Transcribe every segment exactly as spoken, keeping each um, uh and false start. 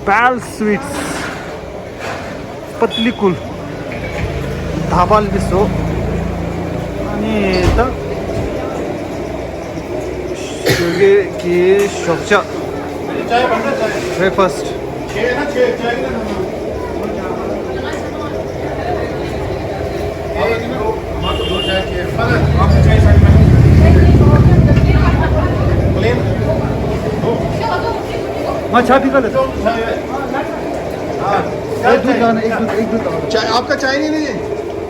Pal Sweets, Patlikul, dhaba སླེབས་སོང་། ཨ་ནི་ད་ཞོགས་ཀའི་གི་ཞོགས་ཇ། Breakfast. ང་ཇ་ཕི་ཀ་ལ། हाँ, एक दूध लाना, एक दूध, एक दूध लाना। चाय, आपका चाय नहीं, नहीं?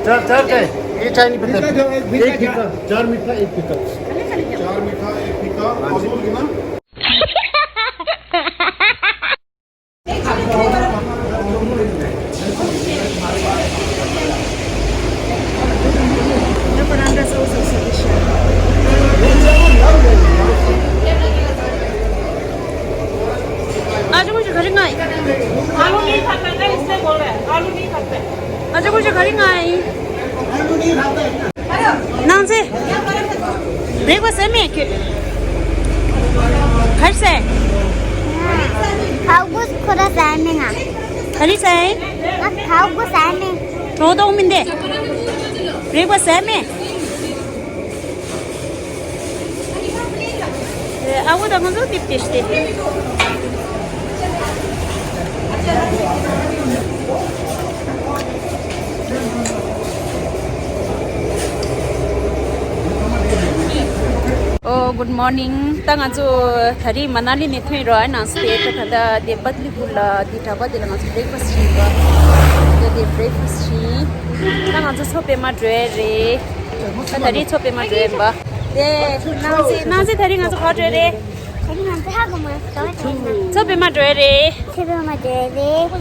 चार, चार चाय। ये चाय नहीं पीता। मीठा जो एक मीठा एक फिक्का, चार मीठा, एक फिक्का। चार मीठा, एक फिक्का, और दूध कितना? आज मुझे घर में आलू नहीं खाता ना, इसलिए बोल रहा है, आलू नहीं खाता। ཨ་ཅག་ཁོ་ཅག་ག་རེ་ང་ཡིན། ནང་ཚེ། རེག་པ་ཟ་མེད་ཁྱོད། ག་རེ་ཟ། ཁའུ་གུ་ཁོ་ར་ཟ་མེད་ང་། ག་རེ་ཟ། ང་ཁའུ་གུ་ཟ་མེད། གྲོ་ཏོག་མིན་ཏེ། རེག་པ་ཟ་མེད། ཨ་བོ་ད་ང་ཚོ་ཏིབ་ཏིབ་སྟེ། ཨོ། Good morning. ད་ང་ཚོ་ད་རིང་མ་ན་ལི་ནས་ཐོན་རོགས་ཨ་ནང་སྟེ་ད་ད་ལྟ་དེ་པད་ལི་པུར་ལ་དེ་གྲྭ་པ་དེ་ལ་ང་ཚོ་breakfast བྱིན་པ། ད་དེ་breakfast བྱིན། ད་ང་ཚོ་མཚོ་པདྨ་འགྲོ་ཡ་རེད། ད་ད་རིང་མཚོ་པདྨ་འགྲོ་ཡ་ཡིན་པ། དེ་ནང་ཚེ་ནང་ཚེ་ད་རིང་ང་ཚོ་ག་པར་འགྲོ་ཡ་རེད། ད་རིང་ང་ཚོ་ཧ་གོ་མ་སོང་། མཚོ་པདྨ་འགྲོ་ཡ་རེད། མཚོ་པདྨ་འགྲོ་ཡ་རེད།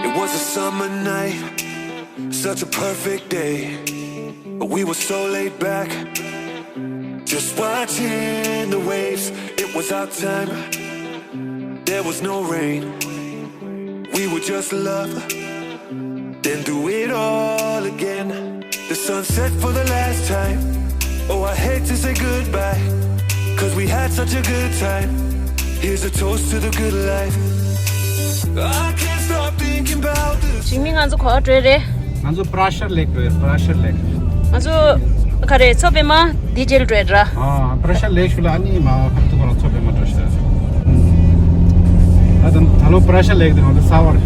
It was a summer night, such a perfect day. We were so laid back, just watching the waves. It was our time, there was no rain. We would just love, then do it all again. The sunset for the last time. Oh, I hate to say goodbye, 'cause we had such a good time. Here's a toast to the good life. I can't stop thinking about this. ཞིང་མི་ང་ཚོ་ག་པར་འགྲོ་ཡ་རེད། ང་ཚོ་Pressure Lake འགྲོ་ཡ། Pressure Lake. ང་ཚོ་ག་རེ་མཚོ་པདྨ་འདི་རྗེས་འགྲོ་ཡ་ར། ཨ། Pressure Lake ཞུ་ལ་ཨ་ནི་མ་ཁབ་ཏུ་ཁོ་རང་མཚོ་པདྨ་འགྲོ་ཤི་ད། ད་ད་ད་ལོ་Pressure Lake དེ་ང་ཚོ་གསར་པ་རེད།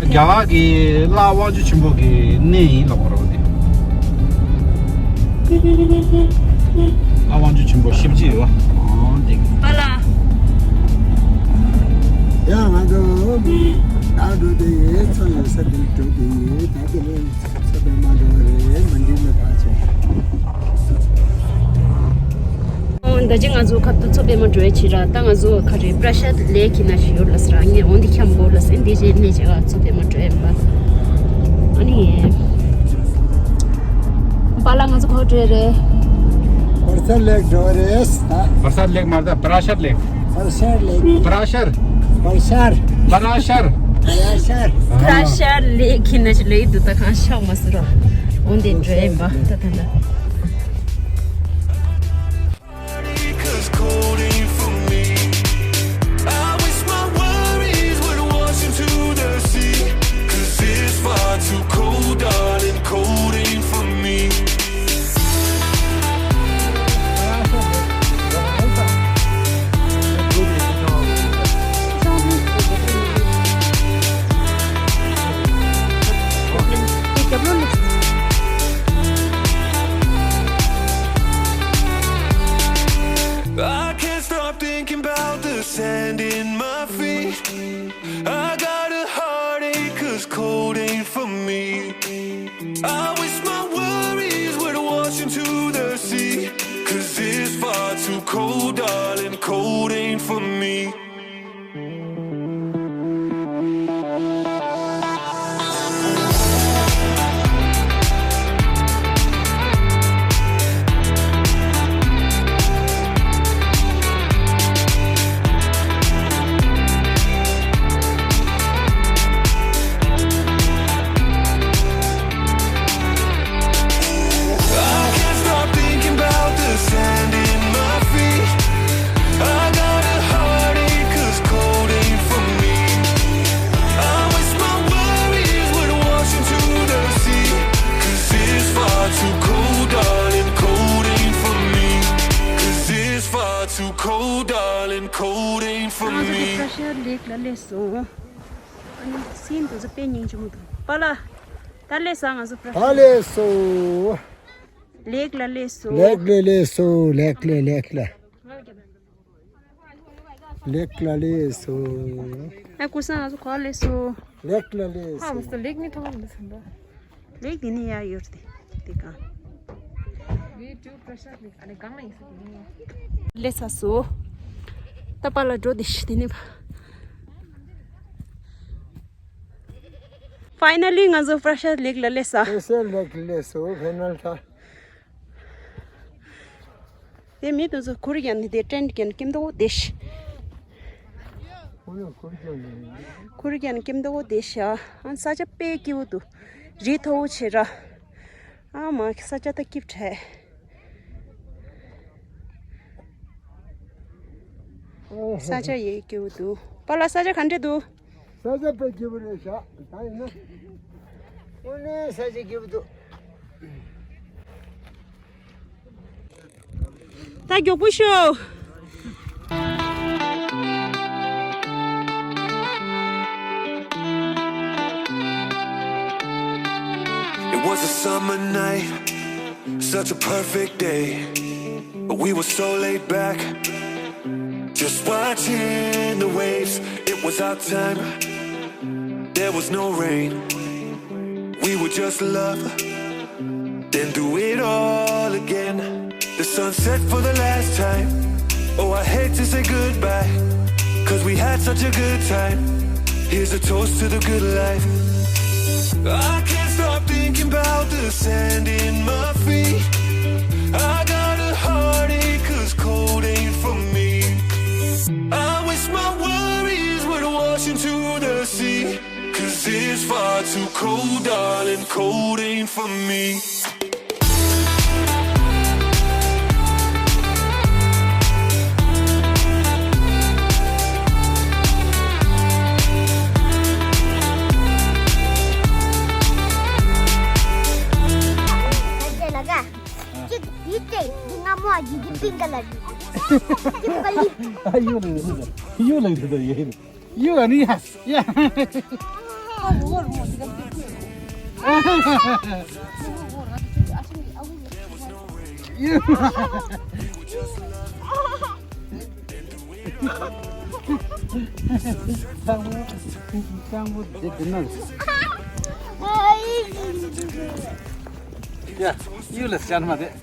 རྒྱ་གར་གྱི་ལྷ་དབང་ཕྱུག་ཆེན་པོ་གི་གནས་ཡིན་ལབ་པ་རེད་དེ། ལྷ་དབང་ཕྱུག་ཆེན་པོ་ཞེ་པོ་ཅིག་ཡོད་པ། ཨོ་འདི། པ་ལགས། ཡ་ང་ཚོ་ད་འགྲོ་དེ་ཡོད། མཚོ་ཡོད་ས་དེར་འགྲོ་དེ་ཡོད། ད་དེ་ལས་མཚོ་པདྨ་འགྲོ་བ་རེད། མ་འགྲིག་ན་ཕར་ཆེ། ཨོ་ད་ཅི་ང་ཚོ་ཁབ་ཏུ་མཚོ་པདྨ་འགྲོ་ཡ་ཕྱིན་ར། ད་ང་ཚོ་ག་རེ་Pressure Lake ན་ཞིག་ཡོད་ལ་ཟེར། ངས་འོ་འདི་འཁྱམ་དགོས་ལ་ཟེར། འདི་རྗེས་ནས་བྱས་ཨ་མཚོ་པདྨ་འགྲོ་ཡ་ཡིན་པ། ཨ་ནི་པ་ལགས་ང་ཚོ་ག་པར་འགྲོ་ཡ་རེད། Pressure Lake འགྲོ་རེད། Pressure Lake མ་རེད། Pressure Lake. Pressure Lake. Pressure. Pressure. Pressure. Pressure Lake ཁྱི་ན་ཞིག་ལེགས་འདུག་ད་གང་ཤག་མ་ཟེར་རོ། འོ་འདི་འགྲོ་ཡ་ཡིན་པ་ད་ད་ད། I can't stop thinking about the sand in my feet. I got a heartache 'cause cold ain't for me. I wish my worries would wash into the sea. 'Cause it's far too cold, darling, cold ain't for me. Darling, cold ain't for ང་ཚོ་གི་me. པྲ་ཤར་ལེགས་ལ་སླེབས་སོང་། ཨ་ནི་སིན་དུ་ཚོ་དཔེ་སྙིང་རྗེ་མོ་འདུག་པཱ་ལགས། ད་སླེབས་སོང་ང་ཚོ་པྲ་ཤར། ད་སླེབས་སོང་། ལེགས་ལ་སླེབས་སོང་། ལེགས་ལ་སླེབས་སོང་། ལེགས་ལ་ལེགས་ལ། ལེགས་ལ་སླེབས་སོང་། ཨ་ཀུ་སང་ང་ཚོ་ག་པར་སླེབས་སོང་། ལེགས་ལ་སླེབས་ཧ་མ་སོང་། སོ་ལེགས་ནི་མཐོང་མི་སོང་ད། ལེགས་དེ་ནི་ཡ་ཡོད་དེ། དེ་གང་། We do pressure ལེགས་ཨ་ནི་གང་ན་ཡིན་ས་དེ་ནི་ཡ། སླེབས་ཚར་སོང་། ད་པཱ་ལགས་འགྲོ་དེ་ཤི་དེ་ནི། Finally ང་ཚོ་པྲ་ཤར་ལེགས་ལ་སླེབས་ས། པྲ་ཤར་ལེགས་ལ་སླེབས་སོང་། ཕན་ནལ་ཐ། དེ་མི་དེ་ཚོ་གུར་གྱོན་ནས་དེ་ཊེན་ཊི་གྱོན་ནས་ཀེམ་དོ་དེ་ཤི། ཁུར་གྱོན་ནས་ཀེམ་དོ་དེ་ཤི་ཨ། ཨ་ས་ཆ་དཔེ་སྐྱིད་པོ་འདུག་རི་མཐོ་པོ་ཆེ་ར། ཨ་མ་ས་ཆ་ད་སྐྱིད་དྲགས། ས་ཆ་ཡེ་སྐྱིད་པོ་འདུག་པཱ་ལགས་ས་ཆ་ག་འདྲ་འདུག་ས་ཆ་དཔེ་སྐྱིད་པོ་རེད་ཤག་ད་ཡིན་ན། དངོས་གནས་ས་ཆ་སྐྱིད་པོ་འདུག་ད་མགྱོགས་པོ་ཤོག It was a summer night, such a perfect day. We were so laid back, just watching the waves. It was our time, there was no rain. We would just love, then do it all again. The sunset for the last time. Oh, I hate to say goodbye, 'cause we had such a good time. Here's a toast to the good life. I can't stop thinking about the sand in my feet. I got a heartache 'cause cold ain't for me. I wish my worries would wash into the sea. 'Cause it's far too cold, darling, cold ain't for me. You like that, yeah. You and yes, yeah. You. Yeah, you let's stand up there.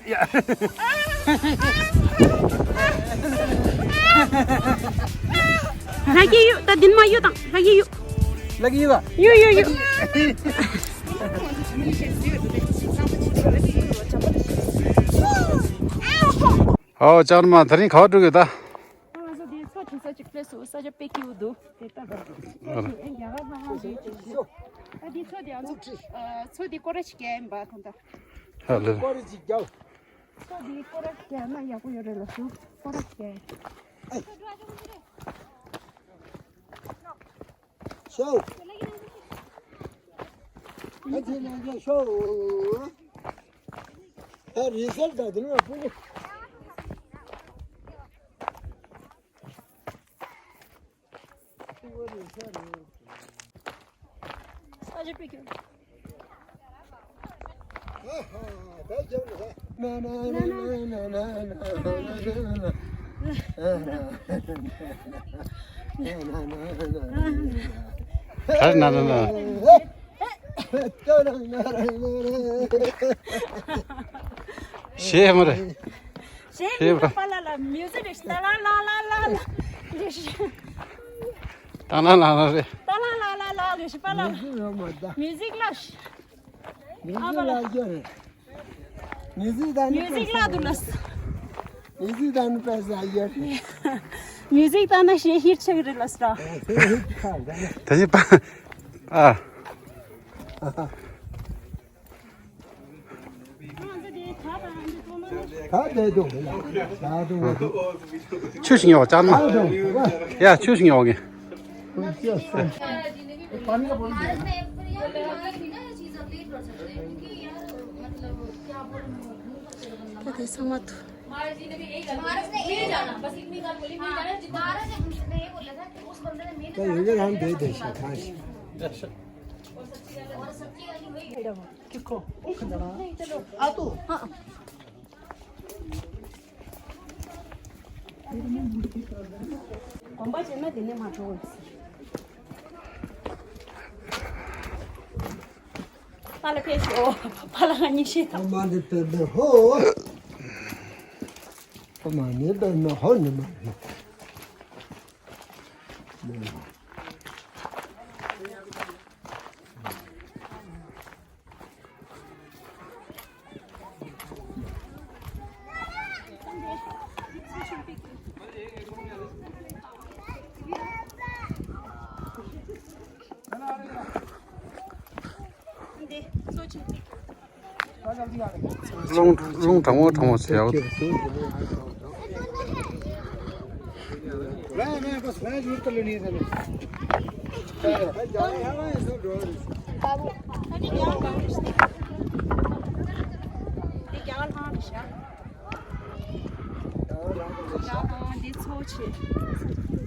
ཡ། ལྷ་རྒྱལ་གཡུག་ད་འདིན་མ་གཡུག་དང་ལྷ་རྒྱལ་གཡུག་ལྷ་རྒྱལ་གཡུག་ལ། གཡུག་གཡུག་གཡུག་ཨའོ་ལྕགས་མ་དེ་རིང་ག་པར་འགྲོ་གི་ད། ང་ཚོ་འདི་མཚོ་དེ་ཚོ་ཅིག་སླེབས་སོང་། ས་ཆ་དཔེ་སྐྱིད་པོ་འདུག་དེ་ལྟ་བུ། ཨ་ར། ཨེ་རྒྱ་གར་ལྷ་ཁང་རེད་ཅེས་ཞུ། ཨ་འདི་མཚོ་དེ་ང་ཚོ་ཨ་མཚོ་འདི་སྐོར་ར་ཅིག་རྒྱག་ཡིན་པ་ད་ལྟ། ཧ་ལས། སྐོར་ར་ཅིག་རྒྱག་མཚོ་འདི་སྐོར་ར་ཅིག་རྒྱག་ན་ཡག་པོ་ཡོད་རེད་ལབ་སོང་། སྐོར་ར་ཅིག་རྒྱག་ཤོ། ཨ་ཅེ་ལ་ཅེ་ཤོ། ད་རི་སེལ་ད་དེ་ནས་སྤུ་གུ། ག་རེ་ན་ན་ན། ཞེས་མ་རེད། ཞེས་མི་འདུག་པཱ་ལགས་ལ་མིའུ་ཟིག་རེད། ཏ་ལ་ལ་ལ་ལ་ལ་རེད། ཏ་ལ་ལ་ལ་རེད། ཏ་ལ་ལ་ལ་ལ་རེད་པཱ་ལགས། མིའུ་ཟིག་ལ། མིའུ་ཟིག་ལ་རེད། མིའུ་ཟིག་ལ་འདུག་ལ། མིའུ་ཟིག་དང་ནི་པེ་ས་ཡོད་རེད། མིའུ་ཟིག་དང་ན་ཞེ་ཧིར་ཆག་རེད་ལ་སྲ། ད་ཞིག་པ། ཨ། ད་བསྡད་འདུག་ད་འདུག་ཆུ་ཞིག་ཉོ་ལྕགས་མ། ད་འདུག་ཡ་ཆུ་ཞིག་ཉོ་གི། ད་དེ་ཚང་མ་ཐུ། महाराज जी ने भी यही गलती, महाराज ने यही जाना, बस इतनी बात बोली, नहीं जाना जितना। महाराज ने हमसे ये बोला था कि उस बंदे ने मेहनत तो ये राम दे दे शाबाश। और सच्ची गलती, और सच्ची गलती वही है। किसको? नहीं, चलो। आ तू। हाँ। དགོན་པ་བྱས་ན་དེ་ནས་མ་འགྲོ་འོས། ཕ་ལ་ཕེབས་ཤོག་ཕ་ལ་ང་གཉིས་ཤེས་དང་། ཨ་མ་ནི་པད་མ་ཧོ། ཨ་མ་ནི་པད་མ་ཧོ་ནི་མ་རེད། རླུང་རླུང་གྲང་མོ་གྲང་མོ་བྱེད་ཡག་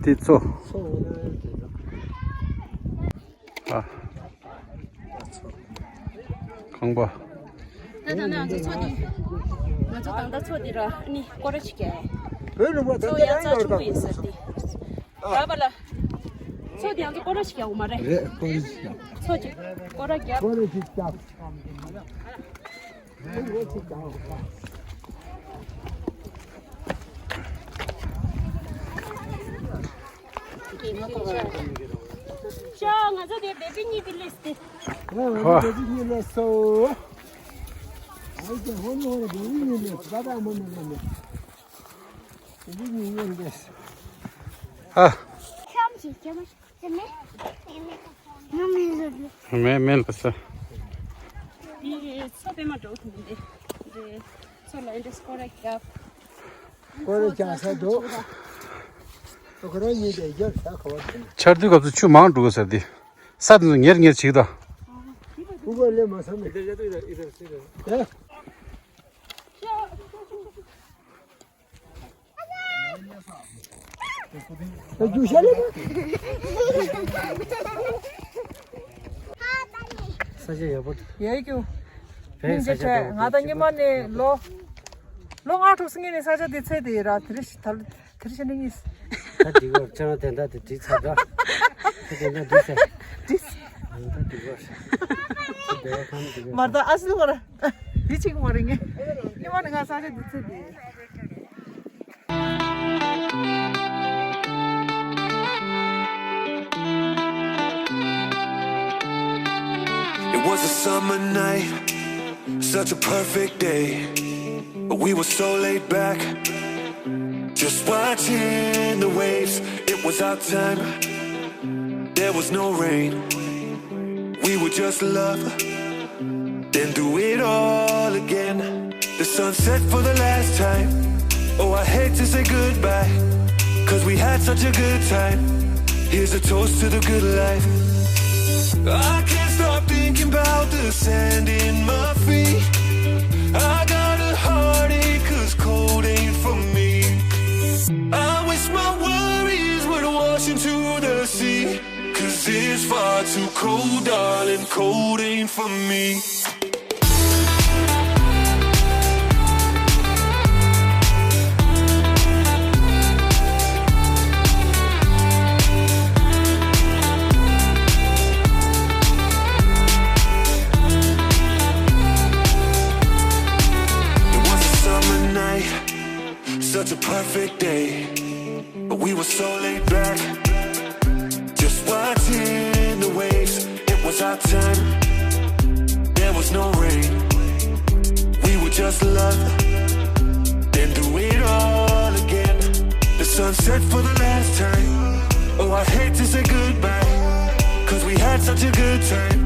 འདི་མཚོ། ཨ། ཁང་པ། ད་ད་ང་ཚོ་མཚོ་འདི། ང་ཚོ་ད་ལྟ་མཚོ་འདི་ར་ནི་སྐོར་ར་ཅིག་རྒྱག་ཡ། བོད་ལུང་པ་ད་མཚོ་ལྟ་ཡང་རང་ཡོད་ཚ་ཆུང་ཀུ་ཡིན་ཟེར་ཏེ། ར་བ་ལ། མཚོ་འདི་ང་ཚོ་སྐོར་ར་ཅིག་རྒྱག་དགོས་མ་རེད། རེད་སྐོར་ར་ཅིག་རྒྱག་མཚོ་ཅིག་སྐོར་ར་རྒྱབ། སྐོར་ར་ཅིག་རྒྱག་ཅོ་ང་ཚོ་དེ་བེ་བི་གཉིས་དེ་ལས་ཏེ། ཧོ། བེ་བི་གཉིས་ལས་སོ། ཨ་ཡེ་ཧོ་ནི་ཧོ་ནི་བེ་བི་གཉིས་ལས་ད་ད་མོ་ནི་ནི་ནི། བེ་བི་གཉིས་ལས། ཨ། ཁྱམ་ཅིག་ཁྱམ་ཅིག་མེ་མེ་ལ་ས། འདི་མཚོ་པད་མ་འགྲོ་ཐུབ་མི་འདི། འདི་མཚོ་ལ་འདི་སྐོར་ར་རྒྱབ། སྐོར་ར་རྒྱག་ས་འདུག་ཁོ་རང་ཉིད་དེ་རྒྱབ་ས་ག་བ་དེ། ཆར་དུས་སྐབས་སུ་ཆུ་མང་འགྲོ་གི་ཟེར་ཏེ། ས་དེ་ཚོ་ཉེར་ཉེར་བྱེད་ཀྱི་འདུག་ཨུ་གོ་ལེ་མ་ས་མེད། ཨེ། རྒྱུ་ཤ་ལེ། ས་ཆ་ཡག་པོ། ཡ་ཀྱུ། ཕན་ས་ཆ་ཡག་པོ། ང་དང་ཉི་མ་ནས་ལོ། ལོ་ལྔ་དྲུག་སྔོན་ནས་ས་ཆ་དེ་ཚད་དེ་ར་དེ་རིང་ད་དེ་རིང་ཤ་ནི་གཉིས། ད་འགྲིག་གོ་ཁྱེད་རང་དེ་འདྲ་དེ་འགྲིག་ཚར་འདྲ། ད་དེ་འདྲ་འགྲིག་ཚར། འགྲིག་ད་འགྲིག་གོ་ད་འགྲིག་གོ་མ་ད་ཨ་སི་ལ་གོ་ར། དེ་ཅིག་མ་རེད་ངས། ཉི་མ་ནས་ང་ས་ཆ་དེ་ཚད་དེ། It was a summer night, such a perfect day. We were so laid back, just watching the waves. It was our time, there was no rain. We would just love, then do it all again. The sunset for the last time. Oh, I hate to say goodbye, 'cause we had such a good time. Here's a toast to the good life. I can't stop thinking about the sand in my feet. I got a heartache 'cause cold ain't for me. I wish my worries would wash into the sea. 'Cause it's far too cold, darling, cold ain't for me. It was a summer night, such a perfect day. But we were so laid back, just watching the waves. It was our time, there was no rain. We would just love, then do it all again. The sunset for the last time. Oh, I hate to say goodbye, 'cause we had such a good time.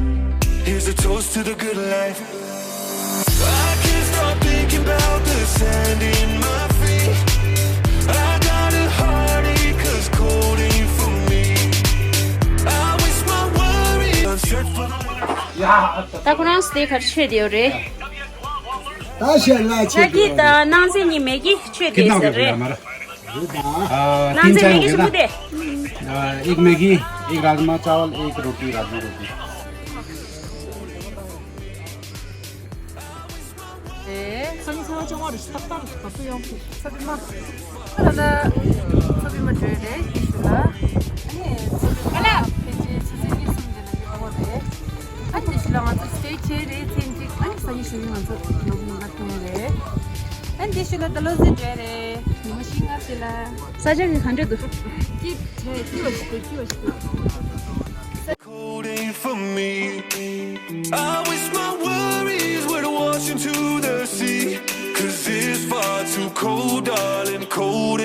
Here's a toast to the good life. I can't stop thinking about the sand in my feet. I got a heartache 'cause cold ain't for me. I wish my worries unsaid for the ད་ཁོ་རང་སྟེ་གར་ཆོད་དེ་ཡོད་རེད། ད་ཞལ་ལག་མཆོད་ཀྱི་ད་ནང་སེམས་ཉི་མེད་ཀྱི་མཆོད་དེ་ཟེར་རེད། कितना हो गया हमारा? हाँ, ནང་སེམས་ཉི་མེད་ཀྱི་མཆོད་དེ། हाँ, एक मैगी, एक राजमा चावल, एक रोटी, राजमा रोटी। ཨེ། སང་ཉིན་ཚེས་པ་བཅོ་ལྔ་རེད། ཏག་ཏག་རེད། ཚ་བི་མ། ད་ལ་ཚ་བི་མ་འགྲོ་རེད། ཡེ་ཤུ་ལ། ཨ་ནི་ཚ་བི་མ་ཕལ་ཆེར་ཆུ་ཚོད་གཉིས་གསུམ་དེ་ལ་འགྲོ་གི་རེད། ཨ་ནི་ཡེ་ཤུ་ལ་ང་ཚོ་སི་ཊེ་བྱས་རེད། ཚེ་གཅིག་ཨ་ནི་སང་ཉིན་གཞུག་ཉིན་ང་ཚོ་ནོར་ནོར་ལ་ཐོན་རེད། ཨ་ནི་ཡེ་ཤུ་ལ་ད་ལོ་ཟིན་འགྲོ་རེད། ཉི་མ་བཞི་ལྔ་དེ་ལ། ས་ཆ་གི་ག་འདྲ་འདུག་སྐྱིད་བྱས་སྐྱིད་པ་ཞིག་འདུག་སྐྱིད་པ་ཞིག་འདུག Cold ain't for me. I wish my worries were washed into the sea. Cause it's far too cold, darling, cold